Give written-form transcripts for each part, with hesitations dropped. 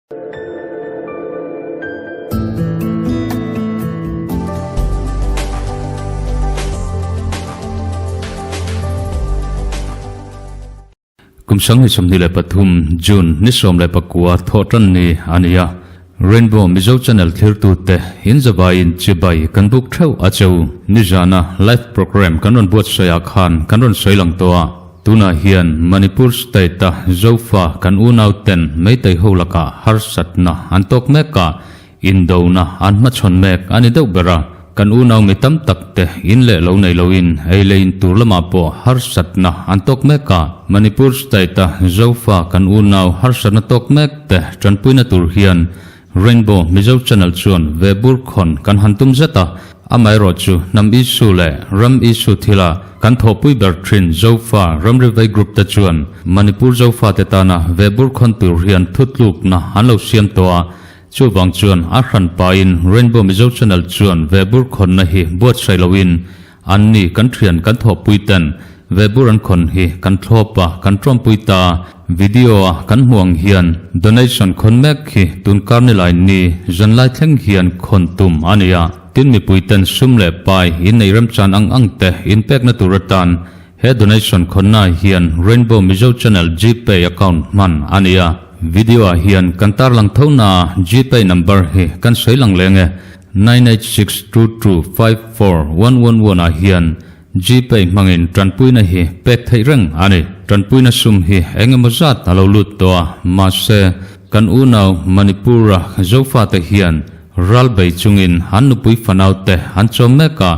Kum 2023 June ni 19 thawhtan ni a ni a, Rainbow Mizo Channel thirtute in zavaiin chibai kan buk theuh a cheu. Nizana live program kan rawn buatsaih ah khan kan rawn sawi lang tawh a, tunah hian Manipur state a Zofa kan unau ten Meitei ho lakah harsatna an tawk mek a, Indona an hmachhawn mek a ni deuh ber a, kan unau mi tam tak te in leh lo nei loin ei leh in tur lamah pawh harsatna an tawk mek a. Manipur state a Zofa kan unau harsatna tawk mek te tanpuina tur hian Rainbow Mizo Channel chuan ve bur khawn kan han tum zet a, amaherawhchu hnam issue leh ram issue thila kan thawhpui ber thin Zofa ramri vei group te chuan Manipur Zofa te tana ve bur khawn tur hian thutlukna an lo siam tawh a, Chuvang chuan a hran pain Rainbow Mizo Channel chuan vehbur khawnna hi buatsaih loin anni kan thian kan thawhpui ten vehbur an khawn hi kan thlawp a, kan tawmpui ta. Video a kan hmuh ang hian donation khawn mek hi tunkar nilai ni zanlai thleng hian khawn tum a ni a. Tin mipui ten sum leh pai innei remchan ang ang te inpekna tur atan He donation khawnna hian Rainbow Mizo Channel Gpay account hman a ni a. Video ah hian kan tarlang tho na Gpay number hi kan sawi lang leng e. 9862254111 ah hian Gpay hmangin tanpuina hi pek theih reng a ni. Tanpuina sum hi eng emaw zat a lo lut tawh a, mahse kan unau Manipur-a Zofate hian ral bei chungin an nupui fanaute an chawm mek a,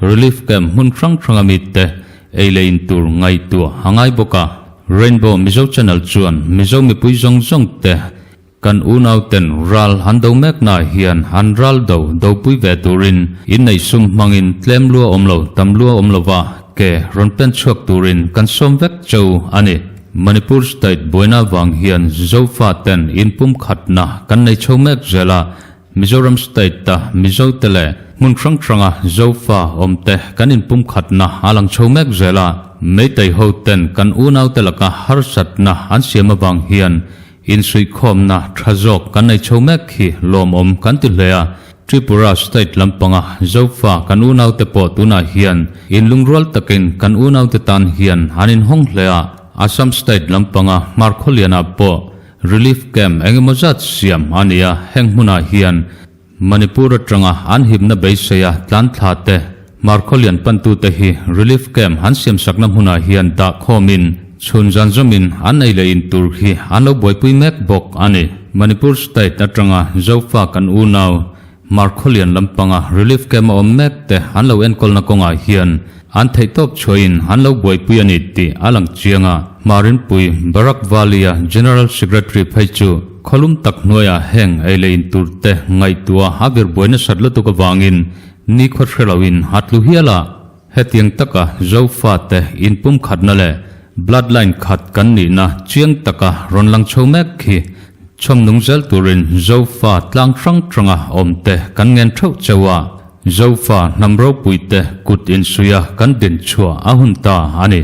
Relief camp hmun hrang hrang a mite ei leh in tur ngaihtuah a ngai bawk a. Rainbow Mizo Channel chuan Mizo mipui zawng zawng te kan unau ten ral an do mek na hian an ral do dopui ve turin inneih sum hmangin tlem lua awm lo tam lua awm lova ke rawn pen chhuak turin kan sawm vek cheu a ni. Manipur state buaina vang hian Zofa ten inpum khatna kan nei chho mek zel a. Mizoram state a Mizo te leh hmun hrang hranga Zofa awm te kan inpumkhatna a lang chho mek zel a, Meitei ho ten kan unau te laka harsatna an siam avang hian insuihkhawmna tha zawk kan nei chho mek hi lawmawm kan ti hle a, Tripura state lampanga Zofa kan unau te pawh tunah hian inlungrual takin kan unau te tan hian an inhawng hle a, Assam state lampanga Hmarkhawlianah pawh Relief camp eng emaw zat siam a ni a, heng hmunah hian Manipur atanga an hipna beiseia tlan thla te, Markhawlian pantute hi relief camp han siamsakna hmunah hian dah khawmin chhun zan zawmin an ei leh in tur hi an lo buaipui mek bawk a ni. Manipur state atanga Zofa kan unau Markhawlian lampanga relief camp a awm mek te an lo enkawlna kawngah hian an theihtawp chhuahin an lo buaipui a ni tih a lang chiang a. Marinpui, Barak Valley-a General Secretary phei chu khawlum tak hnuaiah heng ei leh in tur te ngaihtuah a vir buai nasat lutuk avangin nikhua hre loin a tlu hial a. Hetiang taka Zofate inpumkhatna leh bloodline khat kan nihna chiang taka rawn lang chho mek hi chhawmnung zel turin Zofa tlang hrang hranga awmte kan ngen theuh cheu a, Zofa hnam ropuite kut insuia kan din chhuah a hun ta a ni.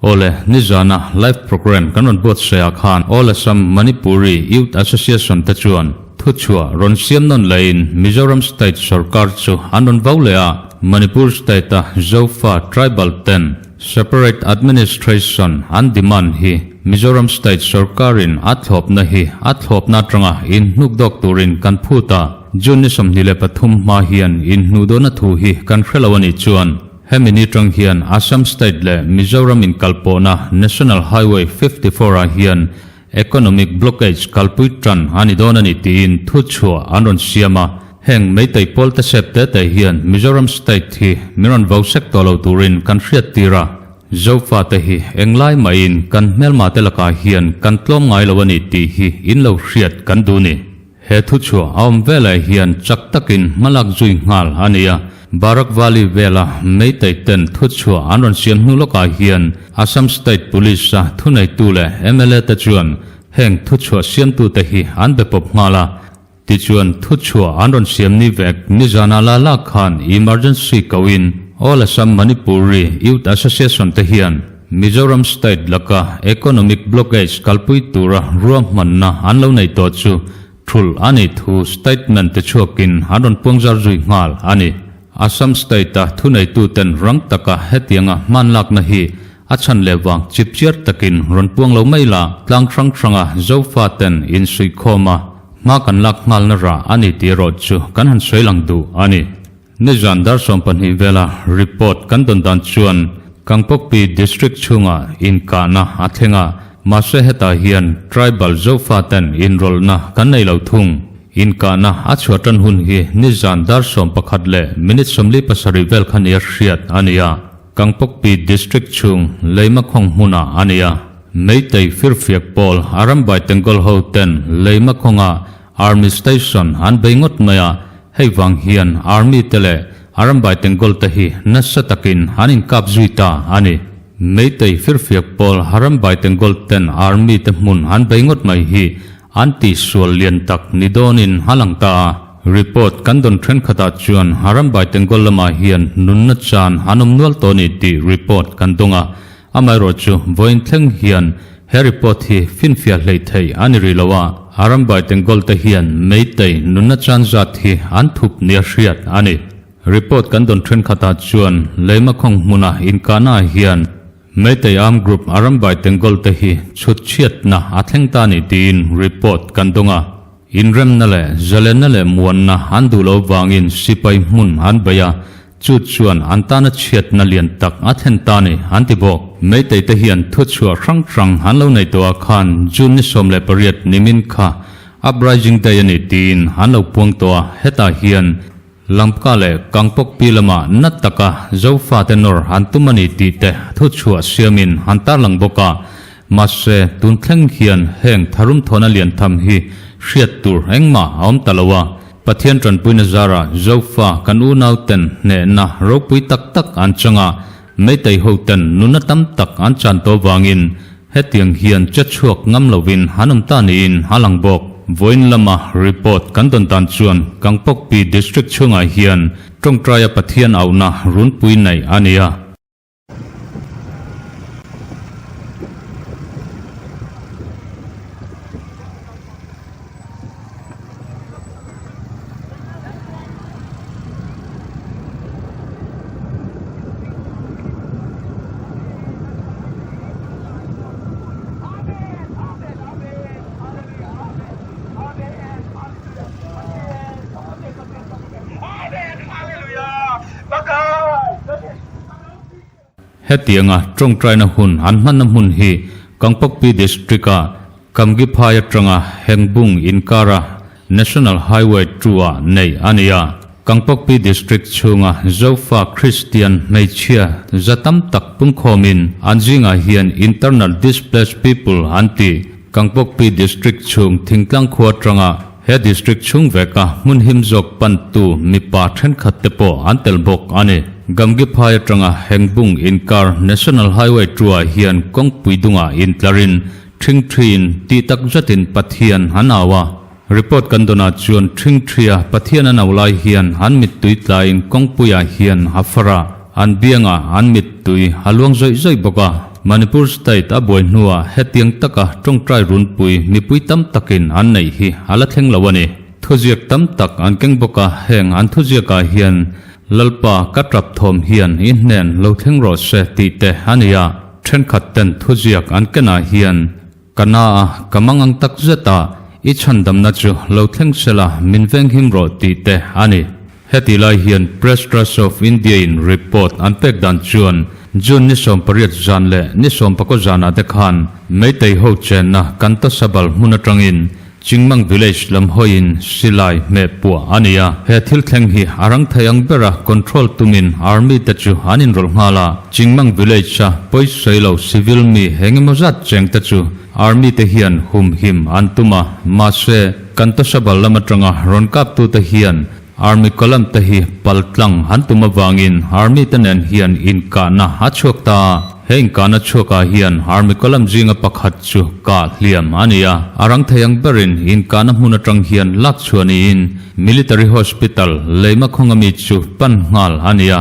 Awle, nizana live program kan rawn buatsaih ah khan All Assam Manipuri Youth Association te chuan thuchhuah rawn siam nawn laiin Mizoram State sorkar chu an rawn vau leh a, Manipur State a Zofa Tribal ten Separate Administration an demand hi Mizoram State sorkarin a thlawpna hi a thlawpna atanga inhnuk dawk turin kan phut a, June ni 23 hma hian inhnuhdawhna thu hi kan hre lo a nih chuan Hemi ni tang hian Assam State leh Mizoram inkalpawhna National Highway 54 ah hian Economic Blockage kalpui tan a ni dawn a ni tiin thu chhuah an rawn siam a. Heng Meitei pawl te sep te te hian Mizoram State hi min rawn vo sek tawh lo turin kan hriat tir a. Zofa te hi englai mahin kan hmelma te lakah hian kan tlawm ngai lo a ni tih hi in lo hriat kan duh ni. He thu chhuah a awm veleh hian chak takin hmalak zui nghal a ni a, Barak Valley vela Meitei ten thu chhuah an rawn siam hnu lawkah hian Assam State Police a thuneitu leh mla te chuan heng thu chhuah siamtute hi an be pawp nghal a, tichuan thu chhuah an rawn siam ni vek nizana la lak khan emergency koin All Assam Manipuri Youth Association te hian Mizoram State laka economic blockage kalpui tura ruahmanna an lo nei tawh chu. thulh a nih thu statement te chhuakin an rawn puangzar zui nghal a ni. Assam state-a thuneituten rang taka hetianga hmanlakna hi a chhan leh vang chipchiar takin rawn puang lo mai la, tlang hrang hranga Zofaten insuihkhawm a, hma kan lak nghalna rah a ni tih erawh chu kan han sawi lang duh a ni. Nizan dar 12 vela report kan dawn dan chuan Kangpokpi District chhungah inkahna a thleng a, mahse hetah hian tribal Zofaten inrawlhna kan nei lo thung. Inkahna a chhuah tan hun hi nizan dar 11 leh minute 47 vel kha nia hriat a ni a, Kangpokpi District chhung Leimakhawng hmunah a ni a. Meitei firfiak pawl Arambai Tengol ho ten Leimakhawngah Army Station an bei ngawt mai a, hei vang hian Army te leh Arambai Tengol te hi nasa takin an inkap zui ta a ni. Meitei firfiak pawl Arambai Tengol ten Army te hmun an bei ngawt mai hi an tihsual lian tak ni dawnin a lang ta a. Report kan dawn thenkhatah chuan Arambai Tengol lamah hian nunna chan an awm nual tawh a ni tih report kan dawng a, Amaherawhchu, vawiin thleng hian he report hi finfiah hleih theih a ni rih lo a, Arambai Tengol te hian Meitei nunna chan zat hi an thup nia hriat a ni. Report kan dawn thenkhatah chuan Leimakhawng hmuna inkahnaah hian Meitei Armed Group Arambai Tengol te hi chhut chhiatna a thleng ta a ni tiin report kan dawng a. Inremna leh zalenna leh muanna an duh lo vangin sipai hmun an bei a, chu chuan an tana chhiatna lian tak a thlen ta ni an ti bawk. Meitei te hian thuchhuah hrang hrang an lo nei tawh ah khan June ni 18 nimin kha Uprising Day a ni tiin an lo puang tawh a, hetah hian Lamka leh Kangpokpi lamah na taka Zofate nawr an tum a ni tih te thuchhuah siamin an tarlang bawk a. Mahse, tun thleng hian heng tharum thawhna lian tham hi hriat tur engmah a awm ta lo a. Pathian tanpuina zarah Zofa kan unauten hnehna ropui tak tak an chang a, Meitei hoten nunna tam tak an chan tawh vangin hetiang hian che chhuak ngam lovin an awm ta niin a lang bawk. Vawiin lama report kan dawn dan chuan Kangpokpi District chhungah hian tawngtaia Pathian auhna runpui neih a ni a. Hetianga tawngtaina hun an hmanna hmun hi Kangpokpi District-a Kamgiphai atanga Hengbung inkara National Highway 2-ah neih a ni a. Kangpokpi District chhunga Zofa Kristian hmeichhia za tam tak pungkhawmin an zingah hian Internal Displaced People an ti. Kangpokpi District chhung thingtlang khua atanga he district chhung veka hmun him zawk pantu mipa thenkhat te pawh an tel bawk a ni. Gamgiphai atanga Hengbung inkar National Highway 2-ah hian kawngpui dungah intlarin Ṭhingṭhiin tih tak zatin Pathian an au a. Report kan dawnah chuan ṭhingṭhia Pathian an au lai hian an mittui tlaiin kawngpuiah hian a far a, an biangah an mittui a luang zawih zawih bawk a. Manipur state a buai hnuah hetiang taka ṭawngṭai runpui mipui tam takin an neih hi a la thleng lo a ni. Thuziak tam tak an keng bawk a, heng an thuziakah hian Lalpa ka ṭap thawm hian i hnen lo thleng rawh se tih te a ni a. Thenkhat ten thuziak an kenah hian ka na a, ka mangang tak zet a, i chhandamna chu lo thleng sela min venghim rawh tih te a ni. Heti lai hian Press Trust of India in report an pek dan chuan June ni 18 zan leh ni 19 zanah te khan Meitei ho chenna Kantosabal hmun atangin Chingmang Village lam hawiin silai hmeh puah a ni a, he thil thleng hi a rang thei ang bera control tumin Army te chu an inrawlh nghal a. Chingmang Village a pawisawi lo civil mi eng emaw zat cheng te chu Army te hian humhim an tum a, mahse Kantosabal lam atanga rawn kaptute hian Army column te hi pal tlang an tum avangin Army te nen hian inkahna a chhuak ta a. He inkahna chhuakah hian Army column zinga pakhat chu kah hliam a ni a. A rang thei ang berin inkahna hmun atang hian lak chhuah niin Military Hospital Leima khawnga mi chu pan nghal a ni a.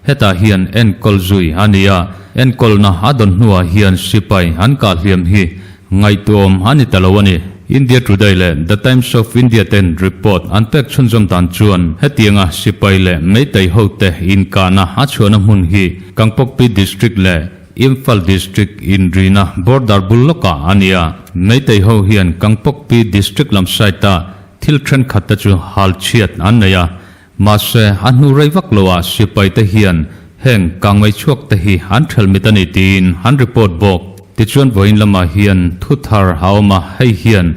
Hetah hian enkawl zui a ni a. Enkawlna a dawn hnuah hian sipai an kah hliam hi ngaihtuahawm a ni ta lo a ni. India Today leh The Times of India ten report an pek chhunzawm dan chuan hetianga sipai leh Meitei hote inkahna a chhuahna hmun hi Kangpokpi District leh Imphal District inrina border bul lawkah a ni a. Meitei ho hian Kangpokpi District lam side a thil thenkhat te chu hal chhiat an nei a, mahse a hnu rei vak loah sipai te hian heng kangmei chhuak te hi an thelh mit a ni tiin an report bawk. Tichuan vawiin lamah hian thu thar a awm a, hei hian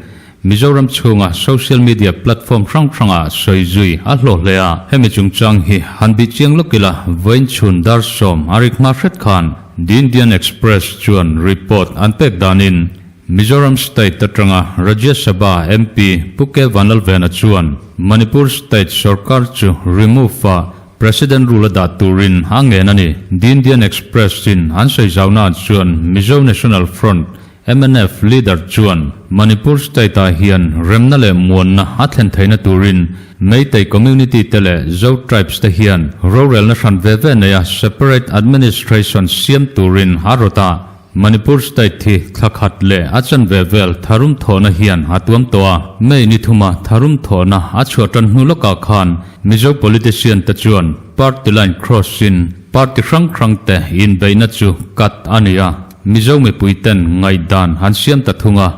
Mizoram chhunga social media platform hrang hrangah sawi zui a hlawh hle a. Hemi chungchang hi han bih chiang lawk ila, vawiin chhun dar sawm a rik hma hret khan The Indian Express chuan report an pek danin Mizoram State atanga Rajya Sabha MP Pu K Vanlalvena chuan Manipur State sorkar chu remove a President rule a dah turin a ngen a ni. The Indian Express in an sawi zaunaah chuan Mizo National Front, mnf, leader chuan Manipur State ah hian remna leh muanna a thlen theihna turin Meitei community te leh Zo tribes te hian rorelna hran ve ve neia separate administration siam turin a rawt a. Manipur State hi thla khat leh a chanve vel tharum thawhna hian a tuam tawh a. May ni thuma tharum thawhna a chhuah tan hnu lawkah khan Mizo politician te chuan party line cross in party hrang hrang te inbeihna chu cut a ni a. Mizo mipui ten ngaihdan an siam ta thung a.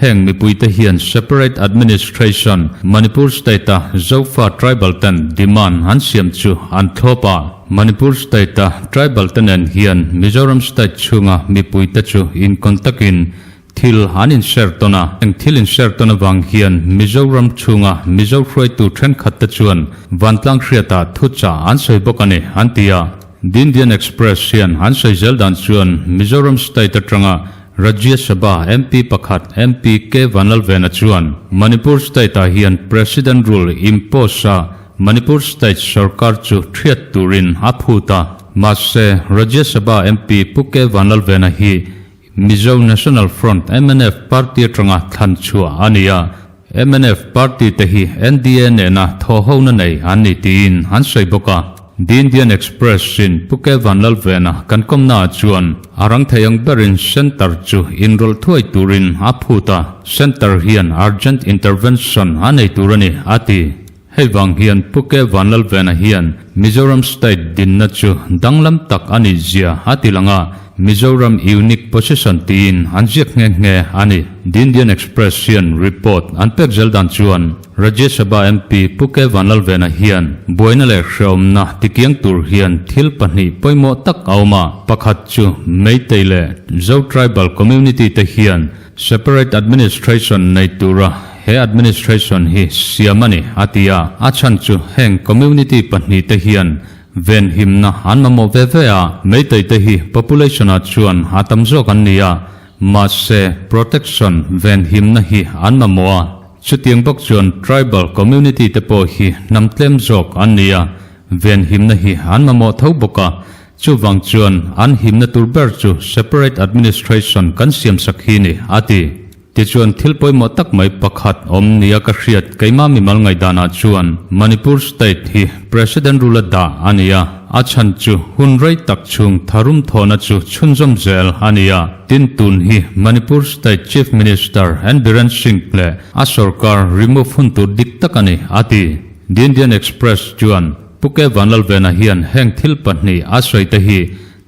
Heng mipuite hian Separate Administration, Manipur State-a Zofa tribal ten demand an siam chu an thlawp a. Manipur State-a tribal te nen hian Mizoram State chhunga mipuite chu in contact in thil an in share tawn a. Heng thil in share tawn avang hian Mizoram chhunga Mizo hruaitu thenkhat te chuan vantlang hriatah thuchah an sawi bawk a ni, an ti a. The Indian Express hian an sawi zel dan chuan Mizoram State atanga Rajya Sabha MP pakhat MP K Vanlalvena chuan Manipur State-ah hian President Rule impose a Manipur State sorkar chu thiat turin a phut a. Mahse, Rajya Sabha MP Pu K Vanlalvena hi Mizo National Front, mnf, party atanga thlan chhuah a ni a. Mnf party te hi NDA nena thawhhona nei an ni tiin an sawi bawk a. The Indian Express in Pu K Vanlalvena kan kawmnaah chuan a rang thei ang berin Centre chu inrawlh thuai turin a phut a, Centre hian urgent intervention a nei tur a ni, a ti. Hei vang hian Pu K Vanlalvena hian Mizoram State dinna chu danglam tak a nih zia a ti lang a, Mizoram unique position tiin an ziak nghe nghe a ni. The Indian Express hian report an pek zel dan chuan Rajya Sabha MP Pu K Vanlalvena hian buaina leh hreawmna tikiang tur hian thil pahnih pawimawh tak a awm a, pakhat chu Meitei leh Zo tribal community te hian Separate administration nei tura he administration hi siam a ni, a ti a. A chhan chu heng community pahnihte hian venhimna an mamawh ve ve a, Meitei te hi population ah chuan a tam zawk an ni a, mahse protection venhimna hi an mamawh a. Chutiang bawk chuan tribal community te pawh hi hnam tlem zawk an ni a, venhimna hi an mamawh tho bawk a. Chuvang chuan an himna tur ber chu separate administration kan siam sak hi ni, a ti. Tichuan thil pawimawh tak mai pakhat awm nia ka hriat keimah mimal ngaihdanah chuan Manipur state hi President rule a dah a ni a, a chhan chu hun rei tak chhung tharum thawhna chu chhunzawm zel a ni a. Tin tun hi Manipur state Chief Minister N Biren Singh leh a sorkar remove hun tur dik tak a ni, a ti. The Indian Express chuan Pu K Vanlalvena hian heng thil pahnih a sawi te hi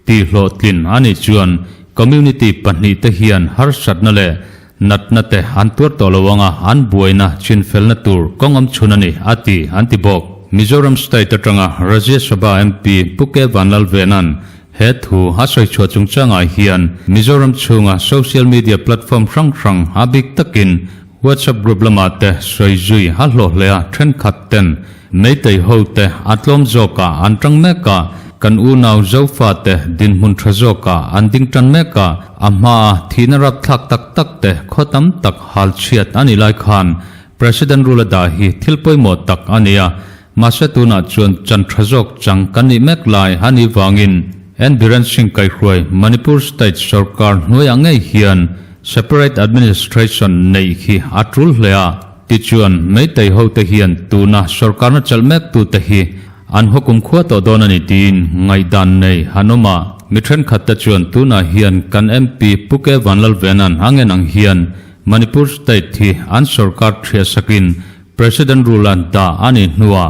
tihhlawhtlin a nih chuan community pahnih te hian harsatna leh natna te an tuar tawh lo anga an buaina chinfelna tur kawng awm chhun a ni a ti an ti bawk. Mizoram State atanga Rajya Sabha MP Pu K Vanlalvena'n he thu a sawi chhuah chungchangah hian Mizoram chhunga social media platform hrang hrang a bik takin WhatsApp group lamah te sawi zui a hlawh hle a, thenkhat ten Meitei ho te a tlawm zawkah an tang mek a, kan unau Zofa te dinhmun tha zawkah an ding tan mek a, a hmaa thihna rapthlak tak tak te khaw tam tak hal chhiat a nih lai khan President rule a dah hi thil pawimawh tak a ni a, mahse tunah chuan chan tha zawk chang kan nih mek lai a nih vangin N Biren Singh kaihruai Manipur State sorkar hnuaiah ngei hian Separate Administration neih hi a tul hle a. Tichuan, Meitei hote hian tuna sorkarna chalh mektute hi an hawkum khua tawh dawn a ni tiin ngaihdan nei an awm a. Mi thenkhatte chuan tunah hian kan MP Pu K Vanlalvena'n a ngen ang hian Manipur state hi an sorkar thiah sakin President rule a dah a nih hnuah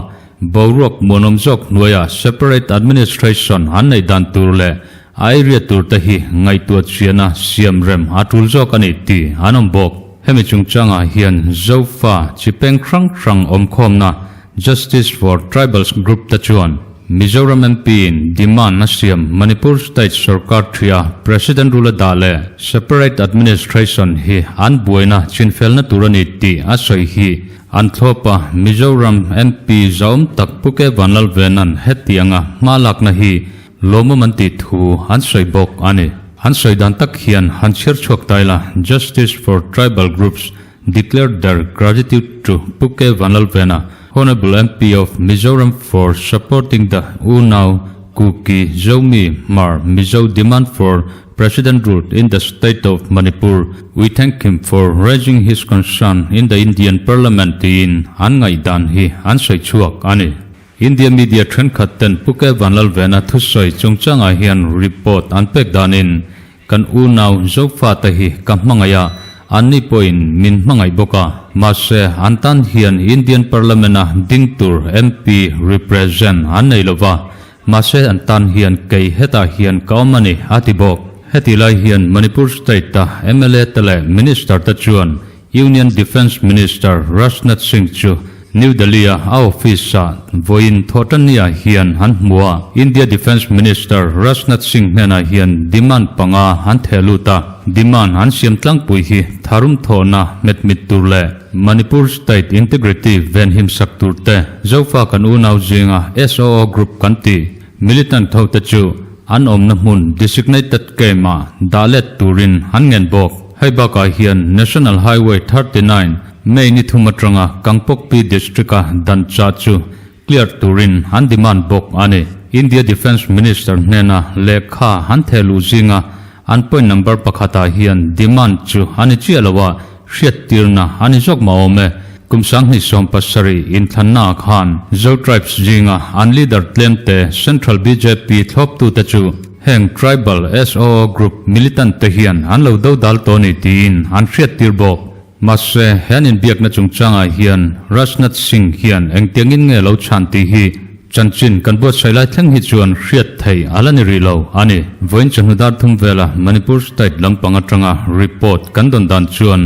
boruak muanawm zawk hnuaia separate administration an neih dan tur leh a area tur te hi ngaihtuah chiana siam rem a tul zawk a ni tih an awm bawk. Hemi chungchangah hian Zofa chi peng hrang hrang awmkhawmna Justice for Tribals Group te chuan Mizoram MP in demand a siam Manipur State sorkar thia President rule a dah leh Separate Administration hi an buaina chinfelna tur a ni tih a sawi hi an thlawp a, Mizoram MP zauhawm tak Pu K Vanlalvena'n hetianga hma lakna hi lawmawm an tih thu an sawi bawk a ni. An sawi dan tak hian han chhiar chhuak ta ila Justice for Tribal Groups declared their gratitude to Pu K Vanlalvena, Honourable MP of Mizoram for supporting the Unau Kuki Zomi Hmar Mizo demand for President rule in the state of Manipur. We thank him for raising his concern in the Indian Parliament tiin an ngaihdan hi an sawi chhuak a ni. India media thenkhat ten Pu K Vanlalvena thusawi chungchangah hian report an pek danin Kan unau Zofate hi ka hmangaih a, anni pawhin min hmangaih bawk a. Mahse, an tan hian Indian Parliament-a ding tur MP represent an nei lo va, mahse an tan hian kei hetah hian ka awm a ni, a ti bawk. Hetih lai hian Manipur State-a mla te leh Minister te chuan Union Defence Minister Rajnath Singh chu New Delhi-a a office-ah vawiin thawhtanniah hian an hmu a. India Defence Minister Rajnath Singh hnenah hian demand panga an theh lut a. Demand an siam tlangpui hi tharum thawhna hmetmit tur leh Manipur State Integrity venhim sak tur te, Zofa kan unau zinga SOO Group kan tih militant hote chu an awmna hmun designated camp-ah dah let turin an ngen bawk. Hei bakah hian National Highway 39 May ni thum atanga Kangpokpi District-a dan chah chu clear turin an demand bawk a ni. India Defence Minister hnena lehkha an theh luh zinga an point number pakhatah hian demand chu a ni chiah lo a, hriattirna a ni zawk mah awm e. Kum 2017 inthlannaah khan Zo Tribes zinga an leader tlemte Central bjp thlawptute chu Heng Tribal SOO Group militant te hian an lo do dal tawh a ni tiin an hriattir bawk. Mahse, he an inbiakna chungchangah hian Rajnath Singh hian engtiangin nge lo chhan tih hi chanchin kan buatsaih lai thleng hi chuan hriat theih a la ni rih lo a ni. Vawiin chawhnu dar thum vela Manipur State lampang atanga report kan dawn dan chuan,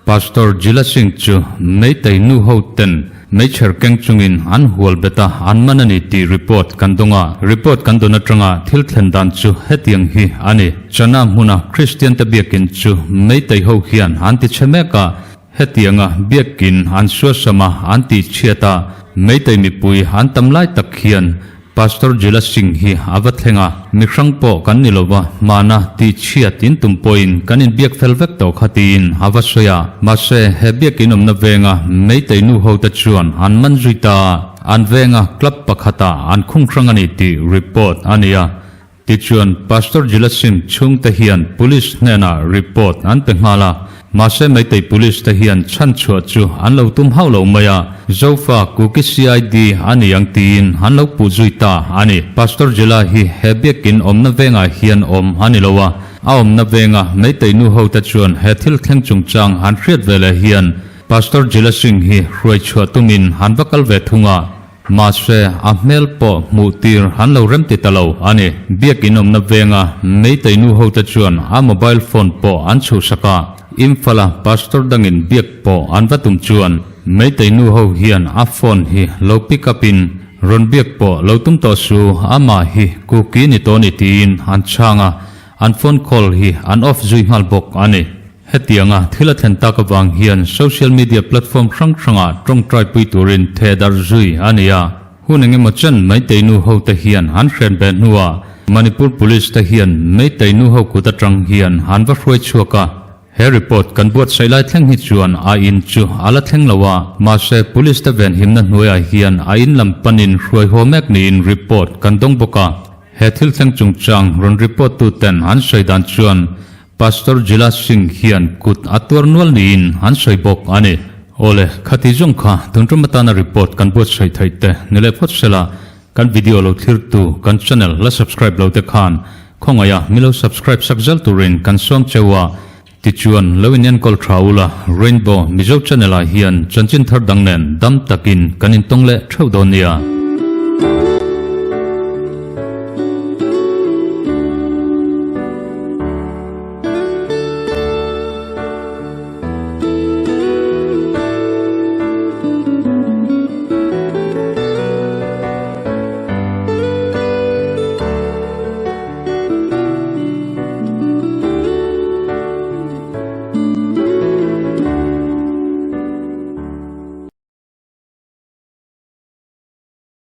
Pastor Jila Singh chu Meitei nu ho ten meichher keng chungin an hual bet a, an man a ni tih report kan dawng a. Report kan dawn atanga thil thlen dan chu hetiang hi a ni. Chana hmuna Kristian te biakin chu Meitei ho hian an ti chhe mek a, hetianga biakin an suasam a, an tih chhiat a, Meitei mipui an tam lai tak hian Pastor Jila Singh hi a va thleng a, mi hrang pawh kan ni lova, hmana tih chhiat in tum pawhin kan inbiak fel vek tawh kha tiin a va sawi a. Mahse, he biakin awmna venga Meitei nu hote chuan an man zui ta a, an venga club pakhatah an khung hrang a ni tih report a ni a. Tichuan, Pastor Jila Singh chhungte hian Police hnenah report an pe nghal a. Mahse Meitei Police te hian chhanchhuah chu an lo tum hauh lo mai a, Zofa Kuki CID a ni ang tiin an lo puh zui ta a ni. Pastor Jela hi he biakin awmna vengah hian awm a ni lo a, a awmna venga Meitei nu ho te chuan he thil thleng chungchang an hriat ve leh hian Pastor Jela Singh hi hruaichhuah tumin an va kal ve thung a. Mahse, a hmel pawh hmuh tir an lo rem ti ta lo a ni. Biakin awmna venga Meitei nu hote chuan a mobile phone pawh an chhuhsak a, Imphal-a pastor dangin biak pawh an va tum chuan Meitei nu ho hian a phone hi lo pick up in rawn biak pawh lo tum tawh su, amah hi Kuki ni tawh ni tiin an chhang a, an phone call hi an off zui nghal bawk a ni. Hetianga thil a thlen tak avang hian social media platform hrang hrangah tawngtai pui turin theh darh zui a ni a. Hun eng emaw chen Meitei nu hote hian an hren ve hnuah Manipur Police te hian Meitei nu ho kut atang hian an va hruai chhuak a. He report kan buatsaih lai thleng hi chuan a in chu a la thleng lo a, mahse Police te venhimna hnuaiah hian a in lam panin hruai haw mek niin report kan dawng bawk a. He thil thleng chungchang rawn report tu ten an sawi dan chuan Pastor Jila Singh hian kut a tuar nual niin an sawi bawk a ni. Awle, khati zawng kha tun tum atana report kan buatsaih theih te ni leh phawt sela, kan video lo thlirtu kan channel la subscribe lo te khan khawngaih a milo subscribe sak zel turin kan sawm cheu a. Tichuan, lo in enkawl tha ula, Rainbow Mizo Channel ah hian chanchin thar dang nen dam takin kan intawng leh theuh dawn nia.